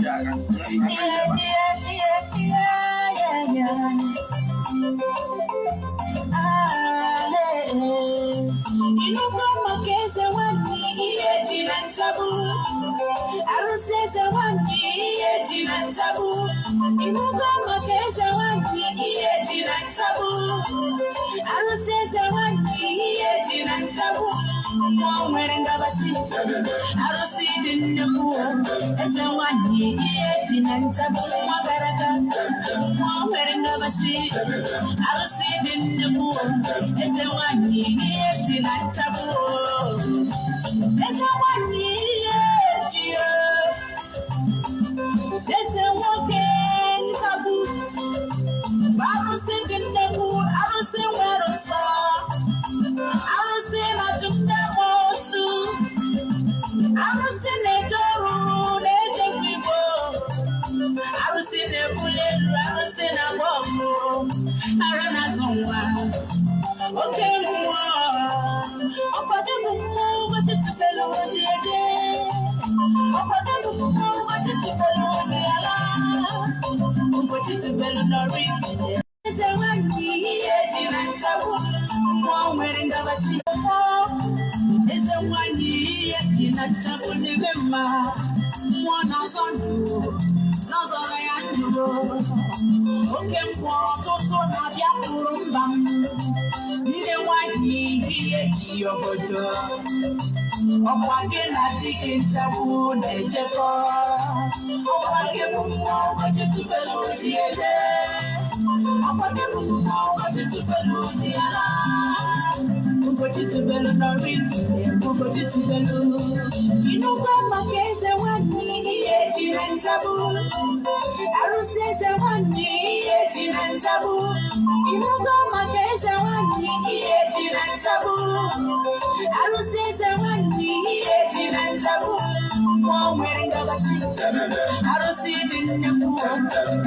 Yeah, yeah. Ah, eh, eh. Ịnụgo maka eze nwanne ihe ji na nchagbu, arụsị eze nwanne ihe ji na nchagbu. Ịnụgo maka eze nwanne ihe ji na nchagbu, arụsị eze nwanne ihe ji na nchagbu. Mmụọ nwere ngabasị, arụsị dị nnukwu, eze nwanne ihe ji na nchagbu, nwa gara aga. Mmụọ nwere ngabasị, arụsị dị nnukwu, eze nwanyị ihe ji na nchagbu, eze nwanyị ihe ji, eze nwoke nchagbu bụ arụsị dị nnukwu, arụsị nwere nsọ, arụsị na-achụ ndị amoosu, arụsị na-eje ọrụ na-ejekwa igbo, arụsị na-ebuli elu, arụsị na-agba ọkụ, arụ na-azụ nwa, oke mmụọ. Ọkwado bụ mmụọ ụbọchị tụpelu oji eje, ọkwado bụ mmụọ ụbọchị tụpelu oji ala, ụbọchị tụpelu nọrọ ifite, eze nwanyị ihe ji na nchagbu, mmụọ nwere ngabasị, eze nwanyị ihe ji na nchagbu n'ebe mma, mmụọ na-azọ ndụ n'ọzọrọ ya ndụ, oke mmụọ. Ọtụtụ na-abịa kwuru mba m, ndị nwanyị ihe ji obodo, ọkwa gị na di gị nchagbu na-ejekọ, ọkwa gị bụ mmụọ ụbọchị tụbelu ji eje, ọkwa gị bụ mmụọ ụbọchị tụbelu ji ala, ụbọchị tụbelu nọrọ ifite, ụbọchị tụbelu. Ịnụgo maka eze nwanne ihe ji na nchagbu, arụsị eze nwanne ihe ji na nchagbu. Ịnụgo maka eze nwanne ihe ji na nchagbu, arụsị eze nwanne ihe ji na nchagbu, mmụọ nwere ngabasị, arụsị dị nnukwu,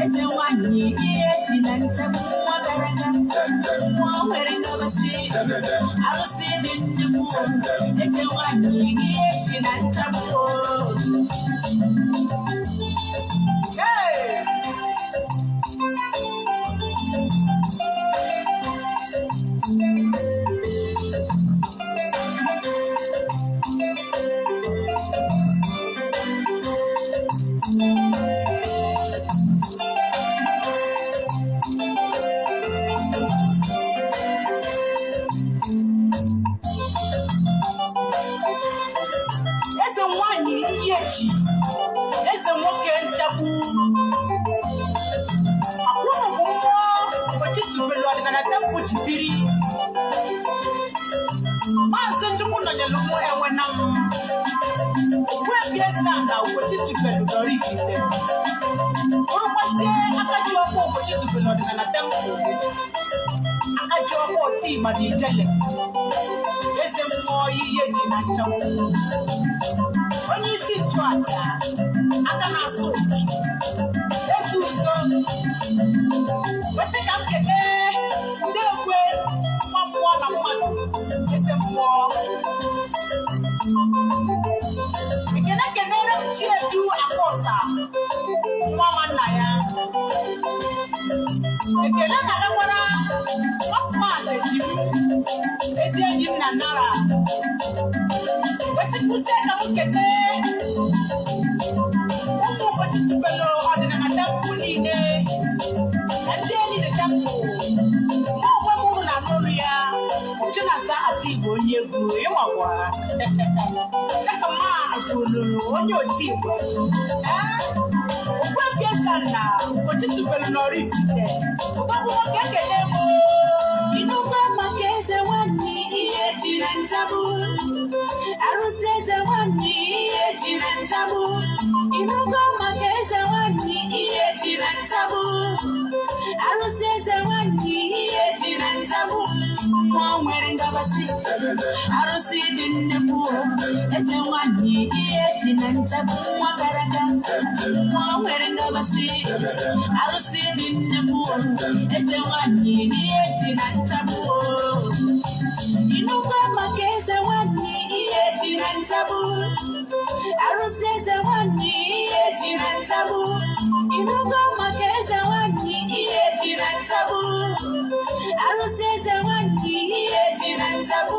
eze nwanne ihe ji na nchagbu, nwa gara aga. Mmụọ nwere ngabasị, arụsị dị nnukwu, eze nwanne ihe ji na nchagbu. Hey! Eze nwanyị ihe ji, eze nwoke nchagbu, akwụnụ bụ mmụọ ụbọchị tubelu ọdịnala temple ji biri. Maazị Chukwu nọnyere ụmụ enwe na m Ogbuefi Eze-Ana Ugochi tubelu nọrọ ifite, bụrụkwazie aka ji ọfọ Ugochi tubelu ọdịnala temple, aka ji ọfọ otu ịgba na ijele, eze mmụọ ihe ji na nchagbu, onye isi nchụaja, aka na-asụ uchu, eze udo. Kwesị ka m kelee ndị ekwe nwa mmụọ na mmadụ, eze mmụọ. Ekene kenere m Chiedu Akọsa, nwa nwanna ya. Ekele na-agakwara Cosmas Ejim, ezi enyi m na Nara. Kwesịkwụsị ka m kelee ụmụ ụbọchị tubelu ọdịnala temple niile na ndị enyi dị temple. Mụ onwe m uru na n'olu ya, Chinasa Adigbo, onye egwu ịnwakwa Chakaman kwuru, onye oti Igbo, ee, Ogbuefi Eze-Ana Ugochi tubelu n'ọrụ ifite, ụgbọgwụ nwoke, ekele m. Ịnụgo maka eze nwanne ihe ji na nchagbu, arụsị eze nwanne ihe ji na nchagbu. Ịnụgo maka eze nwanne ihe ji na nchagbu, arụsị eze nwanne ihe ji na nchagbu, mmụọ nwere ngabasị, arụsị dị nnukwu, eze nwanne ihe ji na nchagbu, nwa gara aga. Mmụọ nwere ngabasị, arụsị dị nnukwu, eze nwanne ihe ji na nchagbu. Ịnụgo maka eze nwanne ihe ji na nchagbu, arụsị eze nwanne ihe ji na nchagbu. nchagbu. Ịnụgo maka eze nwanyị, ihe ji na nchagbu. Arụsị eze nwanyị, ihe ji na nchagbu.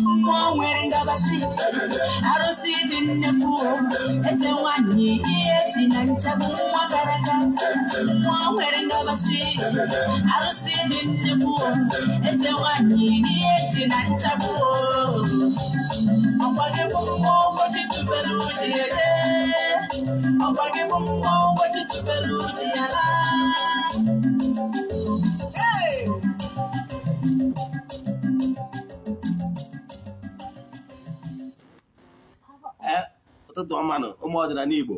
Mmụọ nwere ngabasị, arụsị dị nnekwu. Eze nwanyị, ihe ji na nchagbu, nwa gara aga. Mmụọ nwere ngabasị, arụsị dị nnekwu. Eze nwanyị, ihe ji na nchagbu. Ọkwa gị bụ mmụọ Ugochi tubelu ji ede. Ọkwa gị bụ mmụọ Ugochi tubelu ji ala. Hey! Ee, ụtụtụ ọma nụ ụmụ ọdịnala Igbo.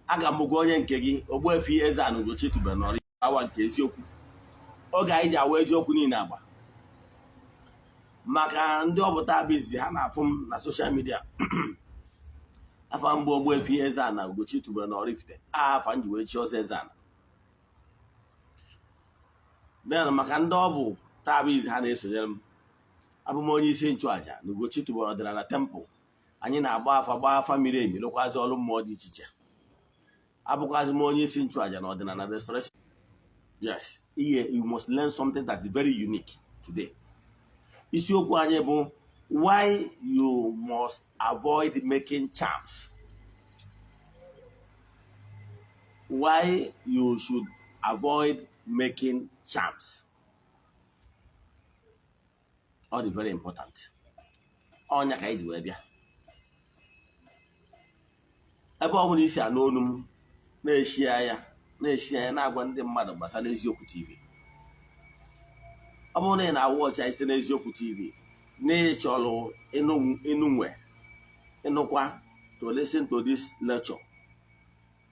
Aga m gwa onye nke gị, Ogbuefi Eze-Ana Ugochi tubelu n'ọrụ awa nke eziokwu, oge anyị ji awa eziokwu niile agba maka ndị ọbụta bụ izizi ha na-afụ m na social media. Afa mbụ Ogbuefi Eze-Ana Ugochi tubelu na Oraifite, afa m ji wee chi ọzọ Eze-Ana. Then maka ndị ọ bụ taa bụ izi ha na-esonyere m, abụ m onye isi nchụaja na Ugochi tubelu ọdịnala temple. Anyị na-agba afa, gbaa afa miri emi, lụkwazị ọrụ mmụọ dị iche iche. Abụkwazị m onye isi nchụaja na ọdịnala restoration. Yes, ihe you must learn something that is very unique today. Isiokwu anyị bụ "Why you must avoid making charms", why you should avoid making charms. Ọ dị very important. Ọnya ka anyị ji wee bịa. Ebe ọ bụla isi anụ olu m, na-eshi ya, na-eshi ya, na-agwa ndị mmadụ gbasara Eziokwu TV. Ọ bụrụ na ị na-awụ ọchị anyị site n'Eziokwu TV na ị chọrọ ịnụnwe ịnụkwa, to listen to this lecture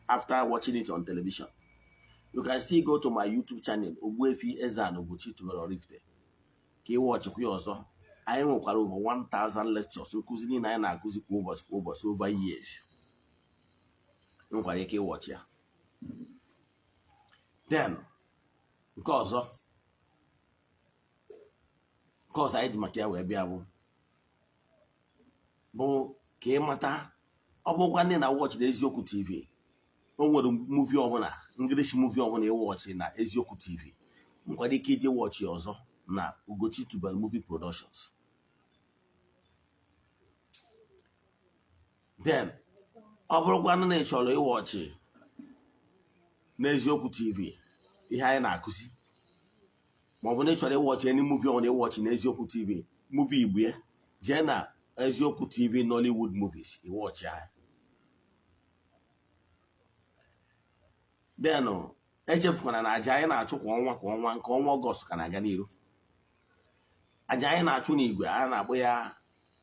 after watching it on television, you can still go to my YouTube channel, Ogbuefi Eze-Ana Ugochi tubelu Oraifite, ka ị watchịkwa ya ọzọ. Anyị nwekwara over 1000 lectures, nkụzi niile anyị na-akụzi kwa ụbọchị kwa ụbọchị over years. Ị nwekwara ike ịwatch ya. Then nke ọzọ anyị ji maka ya wee bịa bụ ka ị mata, ọ bụrụkwa ndị na watch na Eziokwu TV, o nwere movie ọbụla, English movie ọbụla ị watch na Eziokwu TV, nwekwara ike ije watch ọzọ na Ugochi Tubelu Movie Productions. Then ọ bụrụkwanụ na ị chọrọ ịwatch n'Eziokwu TV ihe anyị na-akụzi, maọbụ na ị chọrọ ịwatch any movie ọbụla ịwatch na Eziokwu TV, movie Igbo ya, jee na Eziokwu TV Nollywood movies, ịwatch ya. Then echefukwana na aja anyị na-achụ kwa ọnwa kwa ọnwa, nke ọnwa Ọgọst ka na-aga n'iru. Aja anyị na-achụ n'igwe a na-akpọ ya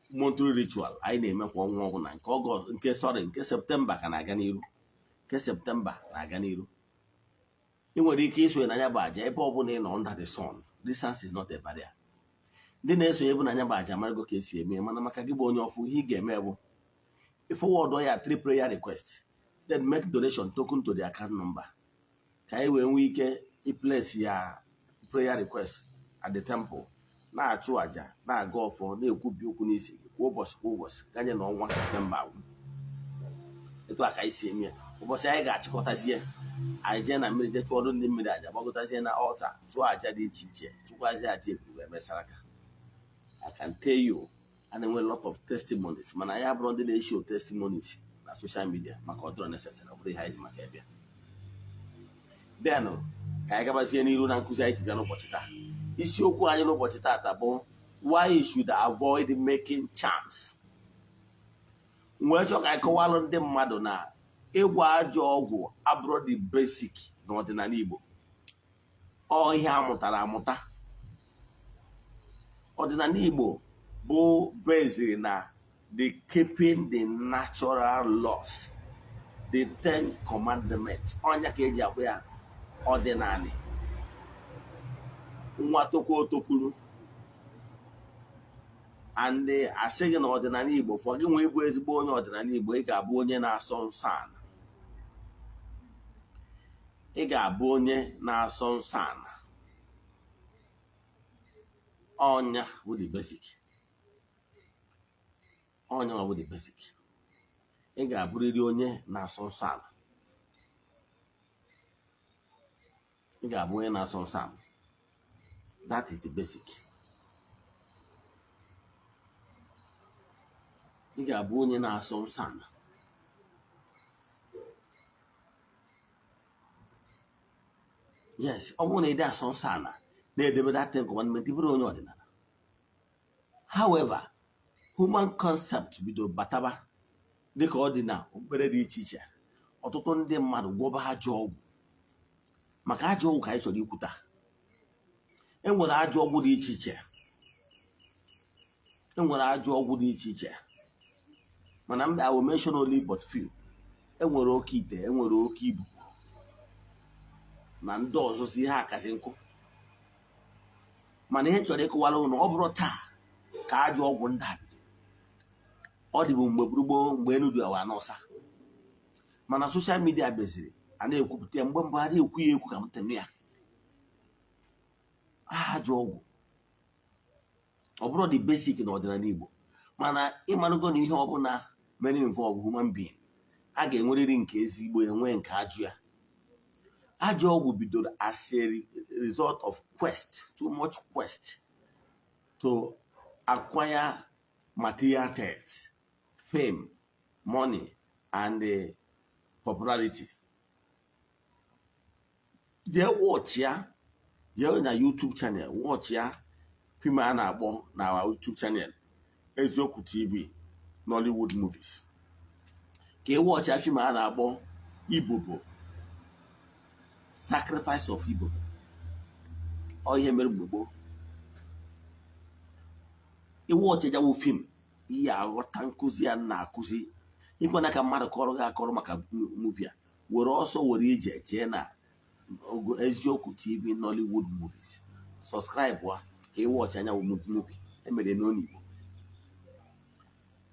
monthly ritual anyị na-eme kwa ọnwa ọbụla, nke Ọgọst, nke, sorry, nke Septemba ka na-aga n'iru. Nke Septemba na-aga n'iru. Ị nwere ike isonye na ya bụ aja ebe ọbụla ị nọ under the sun. Distance is not a barrier. Ndị na-esonye bụ na ya bụ aja marago ka esi eme, mana maka gị bụ onye ọfụ, ihe ị ga-eme bụ forward ya three prayer request, then make donation token to the account number, ka anyị wee nwee ike iplace ya prayer request at the temple, na-achụ àjà, na-aga ọfọ, na-ekwubi okwu n'isi gị kwa ụbọchị kwa ụbọchị, ganye na ọnwa Septemba agwụ. Etu a ka anyị si eme ya. Ụbọchị anyị ga-achịkọtazie, anyị jee na mmiri, jee chụọrọ ndị mmiri àjà, gbagotazie na altar, chụọ àjà dị iche iche, chụkwazie àjà eburu wee mesara aka. I can tell you, a na-enwe lot of testimonies, mana anyị abụrụ ndị na-eshow testimonies na social media maka ọ dịrọ necessary. Ọ bụrụ ihe anyị ji maka ebe. Then ka anyị gabazie n'iru na nkụzi anyị ji bịa n'ụbọchị taa. Isiokwu anyị n'ụbọchị taata bụ "Why you should avoid making charms". Wee chọọ ka anyị kọwalụ ndị mmadụ na ịgwọ ajọ ọgwụ abụrụ the basic n'ọdịnala Igbo. Ọ ihe amụtara amụta. Ọdịnala Igbo bụ based na the keeping the natural laws, the Ten Commandments. Ọnya ka eji akpụ ya ọdịnala. Nwa tokwu otokwuru and asị gị na ọdịnala Igbo, fọ gị nwee ịbụ ezigbo onye ọdịnala Igbo, ị ga-abụ onye na-asọ nsọ ala. Ị ga-abụ onye na-asọ nsọ ala. Ọnya bụ the basic. Ọnya bụ the basic. Ị ga-abụrịrị onye na-asọ nsọ ala. Ị ga-abụ onye na-asọ nsọ ala. That is the basic. Ị ga-abụ onye na-asọ nsọ ala. Yes, ọ bụrụ na ị dị asọ nsọ ala na-edebe that Ten Commandment, ị bụrụ onye ọdịnala. However, human concept bido bataba dịka ọ dị na okpukpere dị iche iche. Ọtụtụ ndị mmadụ gwọba ajọ ọgwụ. Maka ajọ ọgwụ ka anyị chọrọ ikwu taa. E nwere ajọ ọgwụ dị iche iche. E nwere ajọ ọgwụ dị iche iche. Mana m I will mention only but few. E nwere oke ite, e nwere oke ibu na ndị ọzọzi ihe akazi nkụ. Mana ihe m chọrọ ịkọwara ụnụ, ọ bụrụ taa ka ajọ ọgwụ ndị a bido. Ọ dịbụ mgbe gburugburu, mgbe elu dị awa n'ọsa. Mana social media beziri a na-ekwupụta ya. Mgbe mbụ a na-ekwu ya ekwu ka m tenu ya. Ajọ ọgwụ ọ bụrụ dị basic na ọdịnala Igbo, mana ịmarụgo na ihe ọbụla mere involve human being, a ga-enwerịrị nke ezigbo ya, nwee nke ajọ ya. Ajọ ọgwụ bidoro as a result of quest, too much quest to acquire material things, fame, money and popularity. Jee watch ya, jee na YouTube channel watch ya, film a na-akpọ na YouTube channel Eziokwu TV Nollywood movies, ka ị watch ya film a na-akpọ Ibobo, Sacrifice of Ibobo. Ọ ihe mere mgbe gboo. Ị watch ya wụ film, ihe aghọta nkụzi ya na-akụzi. Ịkwena ka mmadụ kọrọ gị akọrọ maka movie a, were ọsọ were ije jee na Eziokwu TV Nollywood movies, subscribe wa ka ị watch anya movie emere n'onu Igbo.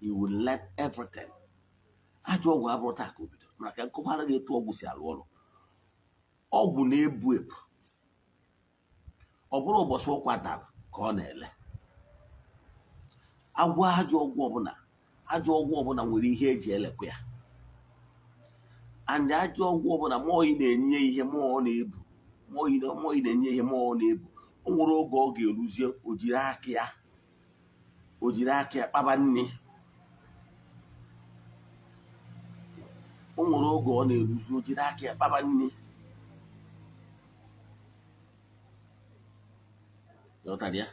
You will learn everything. Ajọ ọgwụ abụrụ taa ka o bido, mana ka nkọwara gị etu ọgwụ si alụ ọrụ. Ọgwụ na-ebu ebu. Ọ bụrụ ụbọchị ụkwa dara ka ọ na-ele. Agwọ ajọ ọgwụ ọbụla, ajọ ọgwụ ọbụla nwere ihe eji elekwa ya. And ajọ ọgwụ ọbụla, mmụọ ị na-enye ihe, mmụọ ọ na-ebu, mmụọ ị na-enye ihe, mmụọ ọ na-ebu. O nwere oge ọ ga-eruzie, o jiri aka ya kpaba nri. O nwere oge ọ na-eruzi, o jiri aka ya kpaba nri. Ghọtara ya?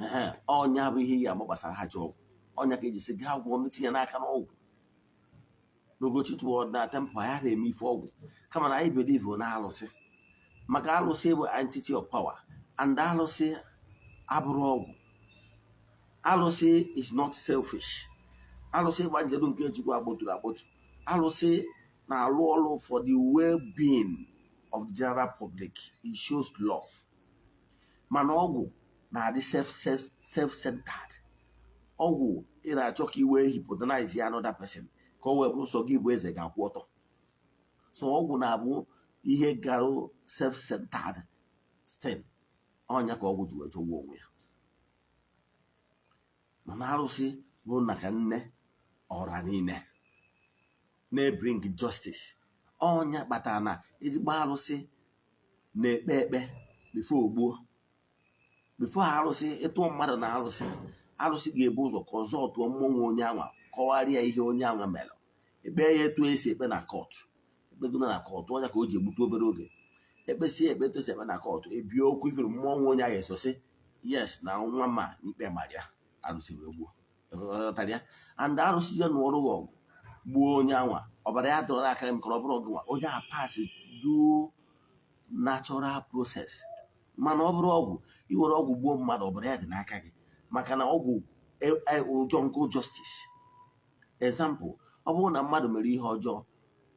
Ehe, ọnya bụ ihe ị ga-ama gbasara ajọ ọgwụ. Ọnya ka eji sị gaa gwọọ ndị tinye n'aka n'ọgwụ. N'Ugochi na temple anyị na-eme ife ọgwụ, kama na anyị believe na alụsị, maka alụsị bụ entity of power, and alụsị abụrụ ọgwụ. Alụsị is not selfish. Alụsị gba njeru nke Chukwu agboturu agbotu. Alụsị na-alụ ọrụ for the well-being of the general public. It shows love. Mana ọgwụ na-adị self-centered. Ọgwụ ị na-achọ ka i wee hypnotize ya another person, ka o wee bụrụ sọ gị bụ eze ga-akwụ ọtọ. So ọgwụ na-abụ ihe gara self-centered thing. Ọnya ka ọgwụ ji wee chọgbuo onwe ya. Mana arụsị bụ maka nne ọra niile, na-ebring justice. Ọnya kpatara na ezigbo arụsị na-ekpe ekpe before ogbuo, before arụsị ịtụọ mmadụ na arụsị. Arụsị ga-ebu ụzọ ka ọzọ tụọ mmọnwụ onye anwa, kọwarịa ihe onye anwa mere, ekpe ya etu esi ekpe na court. Ekpegona na court, ọnya ka o ji egbute obere oge. Ekpesie ekpe etu esi ekpe na court, ebie okwu ifere mmọnwụ onye ahụ esosi yes na nwa ma n'ikpe mara ya, arụsị wee gbuo. Ghọtara ya? And arụsị je nụọrụ gị ọgụ, gbuo onye anwa, ọbara ya dọrọ aka gị, maka ọ bụrụ gị nwa onye a pass through natural process. Mana ọ bụrụ ọgwụ, iwere ọgwụ gbuo mmadụ, ọbara ya dị n'aka gị, maka na ọgwụ jungle justice. Example, ọ bụrụ na mmadụ mere ihe ọjọọ,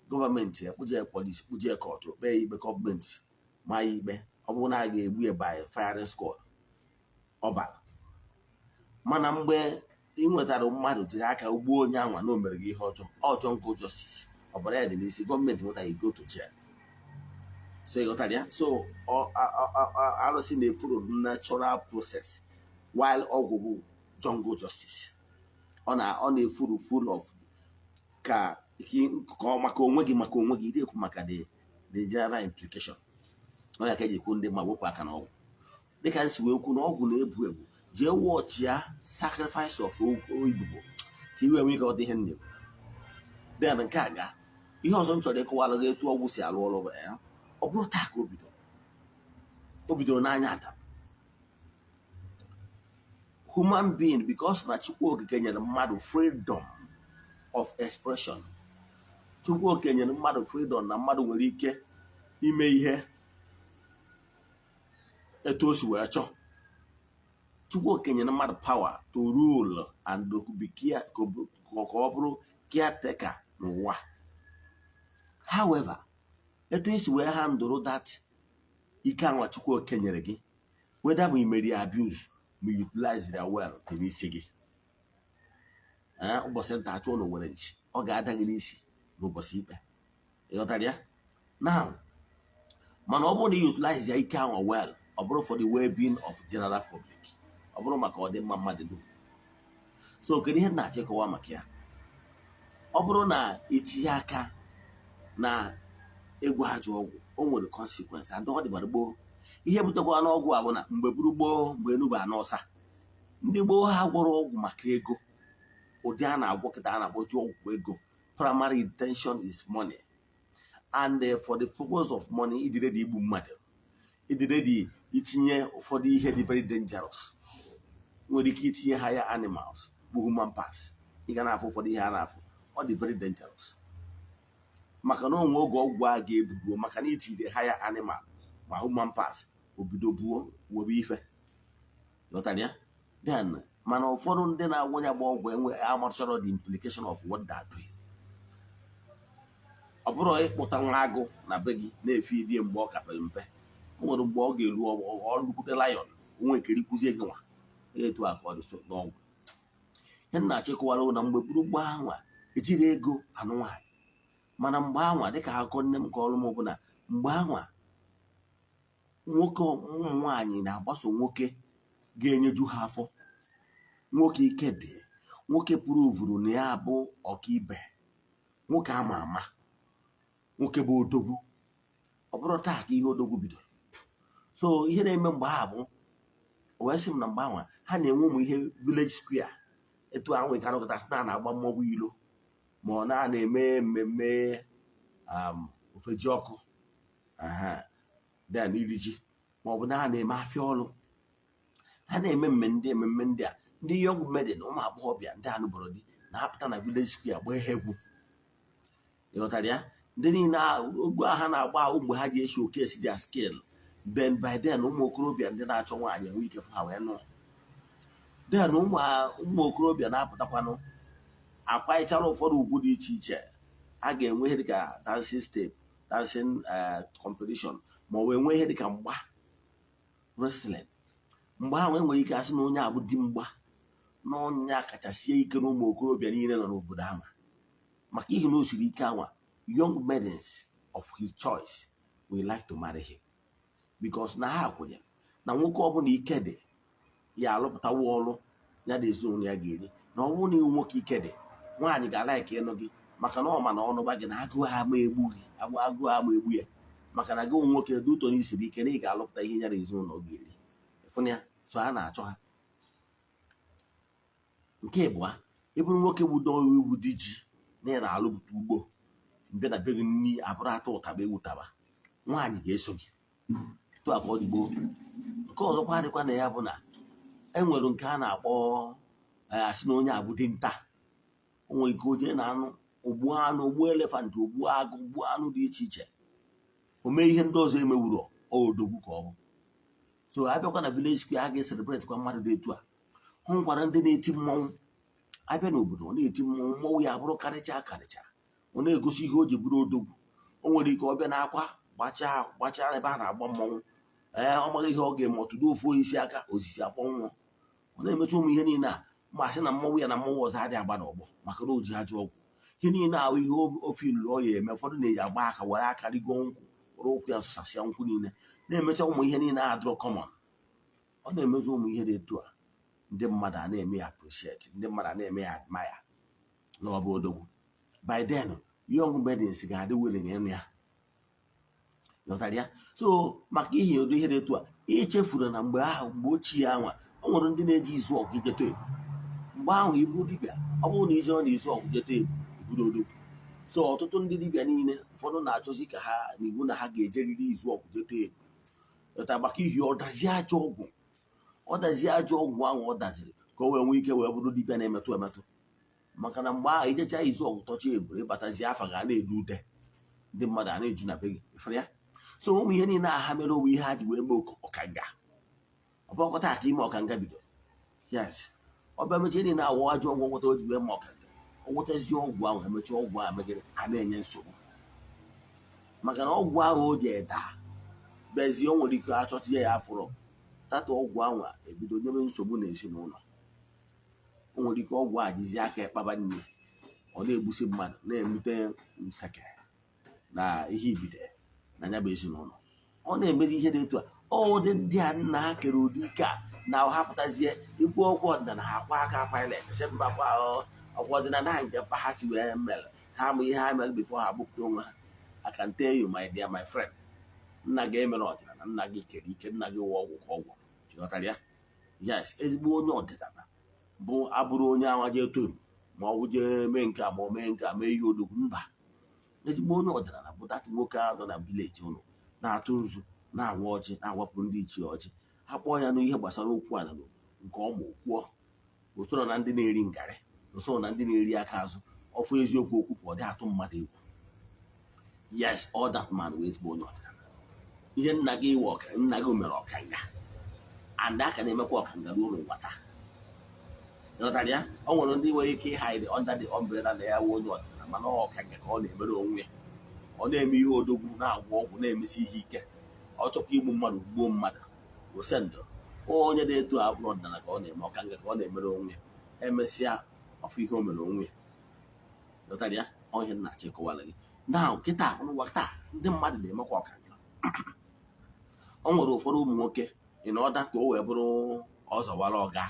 gọọmenti ekpuje polisi, kpuje court, kpee ya ikpe, gọọmenti ma ya ikpe, ọ bụrụ na a ga-egbu ya by firing squad, ọ bara. Mana mgbe ị nwetara mmadụ jiri aka gbuo onye anwa na o mere gị ihe ọjọọ, ọ jungle justice, ọbara ya dị n'isi gọọmenti, nweta you go to jail. So ị ghọtara ya? So arụsị na-efollow natural process, while ọgwụ bụ jungle justice. Ọ na-efollow full of ka ọ maka onwe gị, maka onwe gị, ị ekwu maka the general implication. Ọ ya ka eji ekwu ndị mma wepụ aka n'ọgwụ. Dịka nsi wee kwu na ọgwụ na-ebu ebu, jee watch ya, sacrifice of ibubo, ka iwe nwee ike ghọta ihe m na-ekwu. Then nke a ga ihe ọzọ m chọrọ ịkọwara gị, etu ọgwụ si arụ ọrụ bụ ya, ọ bụrụ taa ka o bidoro, o bidoro n'anya Adam, human being, because na Chukwu Okike nyere mmadụ freedom of expression. Chukwu Okike nyere mmadụ freedom na mmadụ nwere ike ime ihe etu o si wee chọọ. Chukwu Okike nyere mmadụ power to rule and to be care, ka ọ bụrụ caretaker n'ụwa. However, etu esi wee handle that ike anwa Chukwu Okike nyere gị, whether ma imeri abuse ma utilize ya well, dị n'isi gị. Ee, ụbọchị nta achụ ụlọ nwere nchi, ọ ga-ada gị n'isi n'ụbọchị ikpe. Ịghọtara ya now? Mana ọ bụrụ na ị utilize ya ike anwa well, ọ bụrụ for the well-being of general public, ọ bụrụ maka ọdịmma mmadụ dum. So kedu ihe m na-achọ ịkọwa maka ya? Ọ bụrụ na itinye aka na egwu ajọ ọgwụ, o nwere consequence, and ọ dịgbara gboo. Ihe butekwa n'ọgwụ a bụ na mgbe buru gboo, mgbe enuba anọsa, ndị gboo ha gwọrọ ọgwụ maka ego. Ụdị a na-agwọ kịta a na-akpọzi ọgwụ ego, primary intention is money, and for the focus of money, ịdị ready igbu mmadụ, ịdị ready itinye ụfọdụ ihe dị very dangerous, nwere ike itinye higher animals bụ human parts. Ị ga na-afụ ụfọdụ ihe a na-afụ, ọ dị very dangerous, maka na onwe oge ọgwụ a ga-eburuo, maka na itiri higher animal ma human parts, obido buo webe ife. Ghọtara ya? Then mana ụfọdụ ndị na-agwọ ya gba ọgwụ enwe amachọrọ the implication of what they are doing. Ọ bụrụ ịkpụta nwa agụ na be gị na-efe idie, mgbe ọ ka pere mpe, o nwere mgbe ọ ga-eru ọlụkwute lion onwe ekerikwuzie gị nwa. Etu a ka ọ dị. So n'ọgwụ, ihe m na-achịkọwara na mgbe gburu anwa ejiri ego anụ nwaanyị, mana mgbe anwa, dịka akụkọ nne m kọrọ m, bụ na mgbe anwa nwoke, ụmụ nwaanyị na-agbaso nwoke ga-enyeju ha afọ, nwoke ike dị, nwoke pụrụ uvuru na ya bụ ọkaibe, nwoke ama ama, nwoke bụ odogwu. Ọ bụrụ taa ka ihe odogwu bidoro. So ihe na-eme mgbe ahụ bụ, o wee sị m na mgbe ahụ ha na-enwe ụmụ ihe village square, etu ahụ nwere anọkọta sị na a na-agba mmọnwụ ilo, ma ọ na na-eme mmemme ofeji ọkụ, aha, then iri ji, ma ọ bụ na ha na-eme afịa ọlụ, ha na-eme mmemme mmemme ndị a. Ndị young maiden, ụmụ agbọghọbịa ndị anụbụrụ di, na-apụta na village square gbaa ha egwu. Ịghọtara ya? Ndị niile ogwu ha na-agba ahụ mgbe ha ji e showcase their skill. Then by then ụmụ okorobịa ndị na-achọ nwaanyị enwe ike fụ ha wee nụọ. Then ụmụ okorobịa na-apụtakwanụ akwanyechara ụfọdụ ugwu dị iche iche. A ga-enwe ihe dịka dancing step, dancing competition, ma ọ bụ enwe ihe dịka mgba, wrestling. Mgbe ahụ enwere ike asị na onye a bụ di mgba, na ọnya kachasị ike na ụmụ okorobịa niile nọ n'obodo ahụ, maka ihi na o siri ike anwa, young maidens of his choice will like to marry him, because na ha kwenyere na nwoke ọbụla ike dị ya alụpụtawa ọrụ ya na ezinụlọ ya ga-eri, na ọ bụrụ na ịwụ nwoke ike dị, nwaanyị ga-a like ịnụ gị, maka na ọ ma na ọnụba gị na agụụ ama egbu gị, agụụ ama egbu ya, maka na gị nwoke dị ụtọ na isiri ike na ị ga-alụpụta ihe ya na ezinụlọ ga-eri. Ịfụna ya? So a na-achọ ha. Nke ịbụa, ịbụrụ nwoke bụ iwu dị ji na ị na-alụpụta ugbo mbịa na be gị, nri abụrụ ata ụtaba ewu taba, nwaanyị ga-eso gị. Tụ a ka ọ dị gboo. Nke ọzọkwa dịkwa na ya bụ na e nwere nke a na-akpọ asị na onye abụ dinta. O nwere ike o jee na anụ, ogbuo anụ, ogbuo elephant, ogbuo agụ, gbuo anụ dị iche iche, o mee ihe ndị ọzọ emewuro, odogwu ka ọ bụ. So abịakwa na village square, a ga-e celebrate kwa mmadụ dị etu a. Hụ nkwara ndị na-eti mmọnwụ abịa n'obodo, ọ na-eti mmọnwụ, mmọnwụ ya abụrụ karịcha karịcha, ọ na-egosi ihe o ji bụrụ odogwu. O nwere ike ọ bịa n'akwa gbachaa gbachaa ebe a na-agba mmọnwụ. Ee, ọ maghị ihe ọ ga-eme, ọtụdo ofu osisi aka osisi akpọnwụọ. Ọ na-emecha ụmụ ihe niile a, ma sị na mmọnwụ ya na mmọnwụ ọzọ adịghị agba n'ọgbọ, maka na o ji ajọ ọgwụ. Ihe niile ahụ ihe ofe ilulu ọ ya eme. Ụfọdụ na-eji agba aka were aka rigo nkwụ, were ụkwụ ya sụsasịa nkwụ niile, na-emecha ụmụ ihe niile a dụrọ common. Ọ na-emezi ụmụ ihe dị etu a, ndị mmadụ a na-eme ya appreciate, ndị mmadụ a na-eme ya admire na ọ bụ odogwu. By then young maidens ga-adị willing ịnụ ya. Ghọtara ya? So maka ihe ụdị ihe dị etu a, echefuru na mgbe ahụ, mgbe ochie anwa, o nwere ndị na-eji izu ọgụ ijeta ebu. Mgbe ahụ ibu dibịa, ọ bụrụ na ijere na izu ọgụ jeta ebu, iburu odogwu. So ọtụtụ ndị dibịa niile, ụfọdụ na-achọzi ka ha na iwu na ha ga-ejeriri izu ọgụ jeta ebu. Ghọtara? Maka ihi ọdazie ajọ ọgwụ, ọ dazie ajọ ọgwụ ahụ ọ daziri ka o wee nwee ike wee bụrụ dibịa na-emetụ emetụ. Maka na mgbe ahụ ijecha izu ọgụ tọcha ebu, ịbatazie, afa ga na-edu ude, ndị mmadụ a na-eju na be gị. Ịfụrụ ya? So ụmụ ihe niile a ha mere owu ihe ha ji wee mee ọkanga. Ọbọkọta ka ime ọkanga bidoro. Yes, ọ bịa mechie niile awụ ajọ ọgwụ gwọta o ji wee mee ọkanga. Ọ gwọtazie ọgwụ ahụ, emechaa ọgwụ ahụ megịrị a na-enye nsogbu, maka na ọgwụ ahụ o ji eda bịazie, o nwere ike achọtie ya afụrọ tata. Ọgwụ ahụ ebido nyebe nsogbu n'ezinụlọ. O nwere ike ọgwụ a jizi aka ịkpaba nri, ọ na-egbusi mmadụ, na-emute nseke na ihe ibide na ya bụ ezinụlọ. Ọ na-emezi ihe dị etu a. Ọ dị ndị a nna ha kere ụdị ike a na ha pụtazie ikwu ọgwụ ọdịnala, ha akwa aka Pilate sị mba kwa, ọgwụ ọdịnala ha nke mpa ha si wee mere ha ma ihe ha mere before ha gbupụta onwe ha. I can tell you, my dear, my friend, nna gị emere ọdịnala, nna gị kere ike, nna gị wụ ọgwụ ka ọgwụ. Ịghọtara ya? Yes, ezigbo onye ọdịnala bụ abụrụ onye anwa jee toru ma ọ bụ jee mee nke a, ma ọ mee nke a, mee ihe odogwu. Mba, ezigbo onye ọdịnala bụ that nwoke ahụ nọ na village ụlọ na-atụ nzu, na-awa ọjị, na-awapụrụ ndị ichie ọjị. Ha kpọọ ya n'ihe gbasara okwu ala n'obodo nke ọ ma okwuo usoro na ndị na-eri ngarị, usoro na ndị na-eri aka azụ ọfụ eziokwu okwu ka ọ dị atụ mmadụ egwu. Yes, all that man wee ezigbo onye ọdịnala. Ihe nna gị wụ ọka, nna gị mere ọkanga, and aka na-emekwa ọkanga ruo n'ụwa taa. Ịghọtara ya? O nwere ndị nwere ike hide under the umbrella na ya wụ onye ọdịnala, mana ọ ọkanga ka ọ na-emere onwe ya. Ọ na-eme ihe odogwu, na-agwọ ọgwụ, na-emesi ihe ike. Ọ chọkwa igbu mmadụ, gbuo mmadụ, osendụrụ onye na-eto abụrụ ọdịnala ka ọ na-eme, ọkanga ka ọ na-emere onwe ya. Emesịa ọfụ ihe o mere onwe ya. Ghọtara ya? Ọ ihe nna achịkọwara gị na kịta n'ụwa taa, ndị mmadụ na-emekwa ọkanga. O nwere ụfọdụ ụmụ nwoke in order ka o wee bụrụ ọzọwara ọga,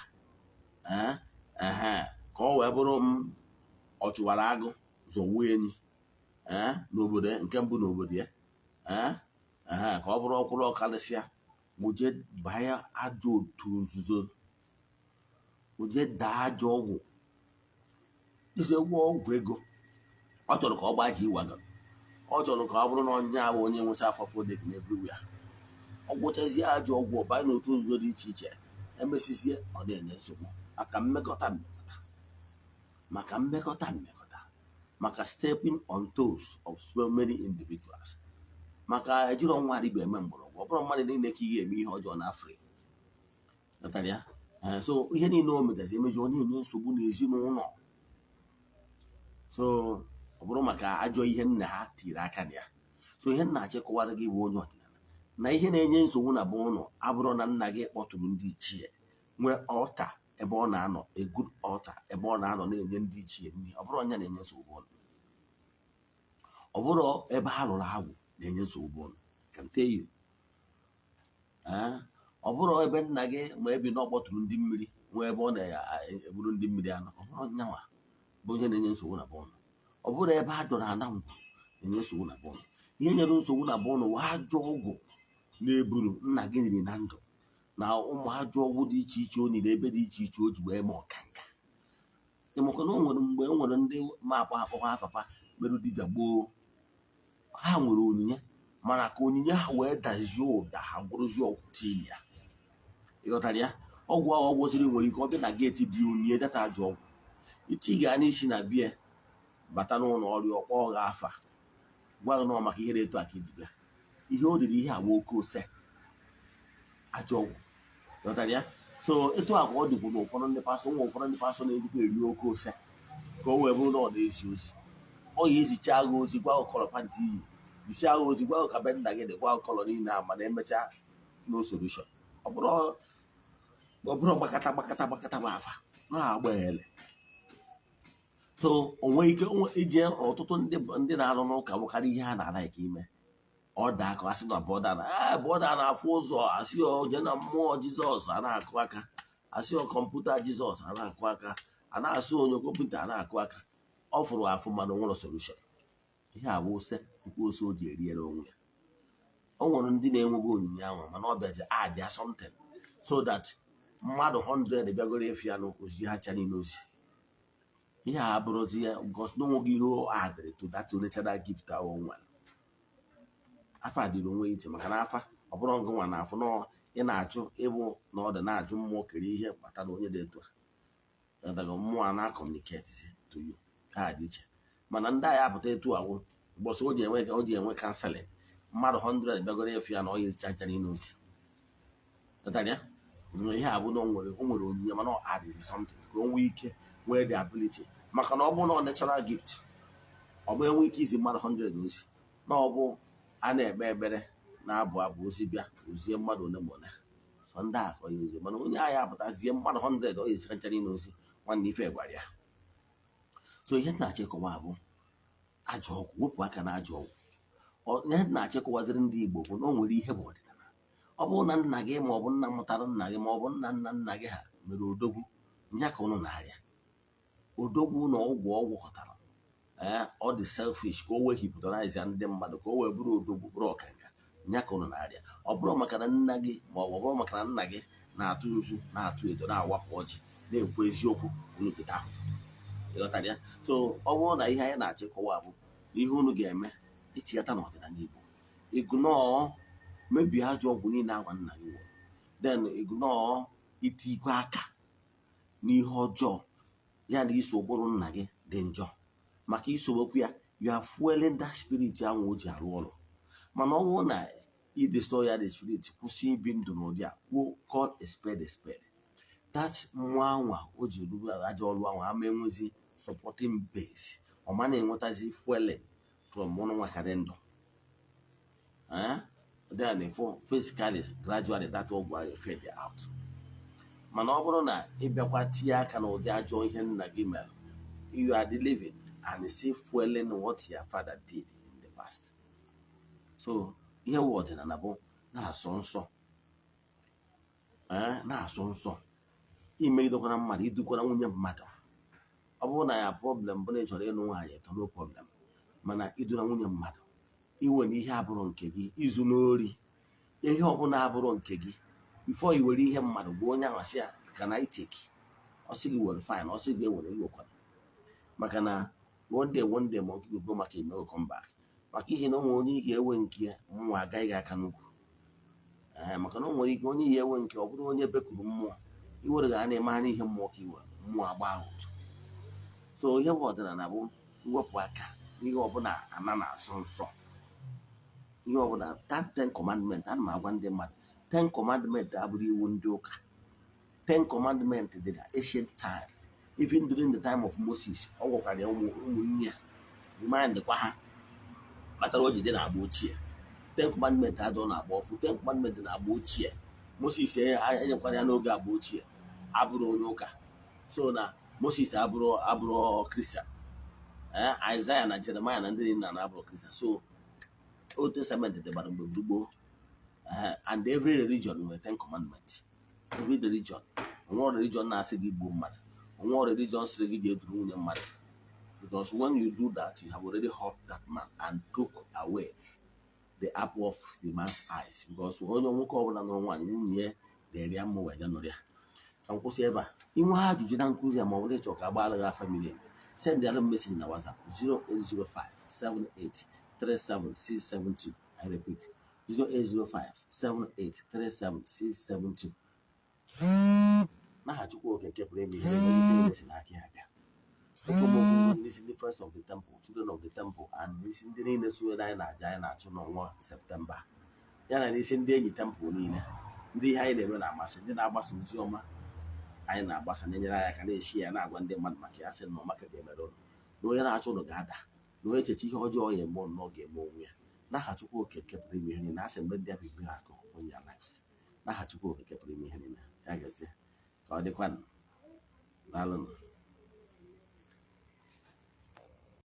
ee, ka o wee bụrụ m ọ chụwara agụ zọwuo enyi, ee, n'obodo ya, nke mbụ n'obodo ya, ee, ka ọ bụrụ ọkwụrụ ọkarịsịa, oje banye ajọ otu nzuzo, oje daa ajọ ọgwụ, isi gwọ ọgwụ ego. Ọ chọrọ ka ọ gbaa ji wagon, ọ chọrọ ka ọ bụrụ na onye ahụ onye nwụcha afọ dị everywhere. Ọ gwụchazie ajọ ọgwụ, ọ banye n'otu nzuzo dị iche iche, emesizie ọ na-enye nsogbu maka mmekọta mmekọta, maka mmekọta mmekọta, maka stepping on toes of so many individuals, maka ejiro nwa dibịa eme mgbọrọgwụ. Ọ bụrụ mmadụ niile ka ị ga-eme ihe ọjọọ n'Afrịka. Ghọtara ya? Ee, so ihe niile o megazi emeji, ọ na-enye nsogbu n'ezinụlọ. So ọ bụrụ maka ajọ ihe nna ha tiri aka na ya. So ihe nna achịkọwara gị bụ onye ọdịnala na ihe na-enye nsogbu na be ụlọ abụrụ na nna gị kpọtụrụ ndị ichie, nwee altar ebe ọ na-anọ, a good altar ebe ọ na-anọ na-enye ndị ichie nri. Ọ bụrụ onye na-enye nsogbu ụlọ, ọ bụrụ ebe ha lụrụ agwụ na-enye nsogbu ụlọ, can tell you. Ee, ọ bụrụ ebe nna gị ma ebi na ọ kpọtụrụ ndị mmiri, nwee ebe ọ na-egburu ndị mmiri anụ, ọ bụrụ nyanwa bụ ihe na-enye nsogbu na be ụlọ. Ọ bụrụ ebe a dọrọ ana ngwu na-enye nsogbu na be ụlọ. Ihe nyere nsogbu na be ụlọ wụ ajọ ọgwụ na-eburu nna gị riri na ndụ, na ụmụ ajọ ọgwụ dị iche iche o nyere ebe dị iche iche o ji wee mee ọkanga. Ịmakwa na o nwere mgbe o nwere ndị ma akpọ akpọ afafa merụ dibịa gboo, ha nwere onyinye, mana ka onyinye ha wee dazie ụda, ha gwụrụzie ọgwụ tii ya. Ịghọtara ya? Ọgwụ ahụ ọ gwụsịrị nwere ike ọ bịa na gate bi onyinye data ajọ ọgwụ iti gaa n'isi na bie bata n'ụlọ ọrịa, ọkpọ gha afa, gwa gị nọ maka ihe dị etu a ka iji bịa. Ihe o riri, ihe agba oke ose ajọ ọgwụ. Ghọtara ya? So etu a ka ọ dịkwu na ụfọdụ ndị pastor nwa, ụfọdụ ndị pastor na-ejikwa eri oke ose ka o wee bụrụ na ọ na-ezi ozi. Ọ ya ezicha agha ozi, gwa gị colour pant iyi, zicha agha ozi, gwa gị ka be nna gị dị, gwa gị colour niile a, mana emechaa, no solution. Ọ bụrụ gbakata gbakata gbakata bụ afa na-agba ele. So o nwee ike ije ọtụtụ ndị na-arụ n'ụka bụkarị ihe ha na-ala ike ime. Ọ daa ka asị na brother na ee, brother na-afụ ụzọ, asị o jee na mmụọ Jizọs, a na-akụ aka, asị ọ kọmputa Jizọs, a na-akụ aka, a na-asị onye kọmputa, a na-akụ aka. Ọ fụrụ afụ, mana o nwere solution. Ihe a bụ ose ukwu ose o ji eriere onwe ya. O nwere ndị na-enweghị onyinye ahụ, mana ọ bịazi add ya something so that mmadụ 100 bịagoro efu ya n'ozi ha cha niile ozi. Ihe a abụrụzi ya because na onweghị ihe o addịrị to that natural gift ahụ o nwere. Afa dịrị onwe iche, maka na afa ọ bụrụ ngị nwa na-afụ na ị na-achụ ịbụ na ọ dị na-ajụ mmụọ kere ihe kpatara onye dị etu a. Ghọtago? Mmụọ a na-communicate to you ka ha dị iche. Mana ndị agha apụta etu awụ ụbọchị o ji enwe counseling, mmadụ 100 bịagoro efu ya na ọ ya ezicha ncha niile ozi. Ghọtara ya? Ihe a bụ na o nwere onyinye, mana ọ adịghị something ka o nwee ike nwee the ability, maka na ọ bụrụ na ọ natural gift, ọ bụ enwe ike izi mmadụ 100 ozi, na ọ bụ a na-ekpe ekpere na-abụ abụ ozi bịa ozie mmadụ ole ma ole. So ndị a ka ọ ya ozi, mana onye agha apụtazie mmadụ 100 ọ ya ezicha ncha niile ozi. Nwanne, ife gwara ya. So ihe m na-achịkọwa bụ ajọ ọgwụ, wepụ aka na ajọ ọgwụ. Ihe m na-achịkọwaziri ndị Igbo bụ na o nwere ihe bụ ọdịnala. Ọ bụrụ na nna gị ma ọ bụ nna mụtara nna gị ma ọ bụ nna nna nna gị ha mere odogwu nya ka ụnụ na-arịa odogwu na ọgwụ ọ gwọkọtara, ee, ọ dị selfish ka o wee hypnotize ndị mmadụ ka o wee bụrụ odogwu, bụrụ ọkanga nya ka ụnụ na-arịa. Ọ bụrụ maka na nna gị ma ọ bụ ọ bụrụ maka na nna gị na-atụ nzu, na-atụ edo, na-awapụ ọjị, na-ekwu eziokwu, unu jide ahụhụ. Ịghọtara ya? So ọ bụrụ na ihe anyị na-achịkọwa bụ na ihe unu ga-eme ichighata n'ọdịnala Igbo, ignore mebie ajọ ọgwụ niile agwa nna gị nwụrụ, then ignore iti ikwe aka n'ihe ọjọọ ya na iso ụkpụrụ nna gị dị njọ, maka isowekwu ya, you are fueling that spirit ahụ o ji arụ ọrụ. Mana ọ bụrụ na i destroy ya, the spirit kwụsị ibi ndụ n'ụdị a, kwuo, call a spade a spade, that mmụọ anwa o ji ruru ajọ ọrụ ahụ ama enwezi supporting base, ọ ma na-enwetazi fueling from ụnụ nwa ka dị ndụ. Eh? Then for physically, gradually that ọgwụ ahụ fade out. Mana ọ bụrụ na ị bịakwa tinye aka n'ụdị ajọ ihe nna gị mere, you are living and still fueling what your father did in the past. So ihe wụ ọdịnala bụ na-asọ nsọ, ee, na-asọ nsọ. Imegidekwara mmadụ, idukwara nwunye mmadụ. Ọ bụrụ na ya problem bụ na ị chọrọ ịnụ nwaanyị ịtọ, no problem. Mana idura nwunye mmadụ, iwe na ihe abụrụ nke gị, izu n'ori ihe ọbụla abụrụ nke gị, before i were ihe mmadụ, gwa onye ahụ sị ya, "Can I take?" Ọ sị gị were, fine. Ọ sị gị ewere, iwekwara, maka na one day, one day, monkey will go maka ime will come back, maka ihe na o nwere onye ị ga-ewe nke ya, mmụọ agaghị aka n'ukwu. Ee, maka na o nwere ike onye ya ewe nke ọ bụrụ onye bekuru mmụọ iwere ga na-eme anya ihe mmụọ ka iwe mmụọ agba ahụ ụtụ. So ihe bụ ọdịnala bụ iwepụ aka n'ihe ọbụla ana na-asọ nsọ, ihe ọbụla that Ten Commandment. Ana m agwa ndị mmadụ, Ten Commandment abụrụ iwu ndị ụka. Ten Commandment dị na ancient time, even during the time of Moses. Ọ gwakwara ya ụmụnne ya, remind kwa ha kpatara o ji dị na-agba ochie. Ten Commandment adọ na-agba ọfụ. Ten Commandment dị na-agba ochie. Moses enyekwara ya n'oge agba ochie, abụrụ onye ụka. So na Moses abụrụ Christian, ee, Isaiah na Jeremiah na ndị niile na-abụrụ Christian. So Old Testament dịbara mgbe gboo. And every religion nwere Ten Commandments. Every religion, onwe religion na-asị gị gbuo mmadụ, onwe religion sịrị gị jee duru nwunye mmadụ, because when you do that, you have already hurt that man and took away the apple of the man's eyes, because onye nwoke ọbụla nụrụ nwaanyị, nwunye ya na-eri ya mmụ wee je nụrụ ya. Ka m kwụsị ebe a. Inwe ajụjụ na nkụzi a ma ọ bụrụ ịchọ ka agbaala gị afa miri emi, send alụ message na WhatsApp 0805 78 37672. I repeat, 0805 78 37672. N'aha Chukwu Oke nke pụrụ ime ihe niile, niile si n'aka ya bịa. Okwu m okwu n'isi ndị Friends of the Temple, Children of the Temple, and n'isi ndị niile sonyere anyị na aja anyị na-achụ n'ọnwa Septemba, ya na n'isi ndị enyi temple niile, ndị ihe anyị na-eme na-amasị, ndị na-agbasa ozi ọma anyị na-agbasa, na-enyere anyị aka na-eshi ya, na-agwa ndị mmadụ maka ya, sị na ọmaka ga-emere ụnụ, na onye na-achụ ụnụ ga-ada, na onye echeche ihe ọjọọ ya eme ụnụ na ọ ga-eme onwe ya. N'aha Chukwu Oke nke pụrụ ime ihe niile, asị mgbe ndị a bụ miracle in your lives. N'aha Chukwu Oke nke pụrụ ime ihe niile, ya gazie ka ọ dịkwanụ. Daalụnụ.